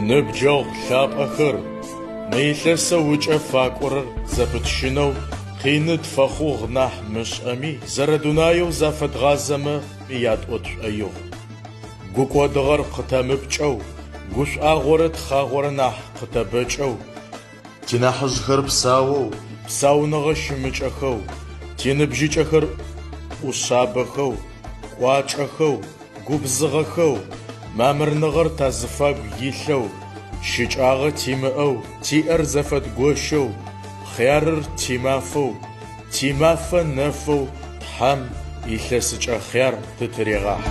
Ныбджэгъу лъапӏэхэр, мы илъэсэу ыкӏэ факӏорэр зэпытщынэу къины тфэхъугъ нахь мышӏэми, зэрэдунаеу зафэдгъазэмэ ятӏо тшӏоигъу. Гукӏодыгъэр къытэмыпкӏэу, гушӏуагъорэ тхъагъорэ нахь къытэбэкӏэу, тинахьыжъхэр псаоу, псауныгъэ щымыкӏэхэу, тиныбжьыкӏэхэр ӏушъабэхэу, кӏуачӏэхэу, губзыгъэхэу, мамырныгъэр тазыфагу илъэу, щыкӏагъэ тимыӏэу, тиӏэр зэфэдгощэу, хъярыр тимафэу, тимафэ нэфэу Тхьэм илъэсыкӏэ хъяр тытырегъахь.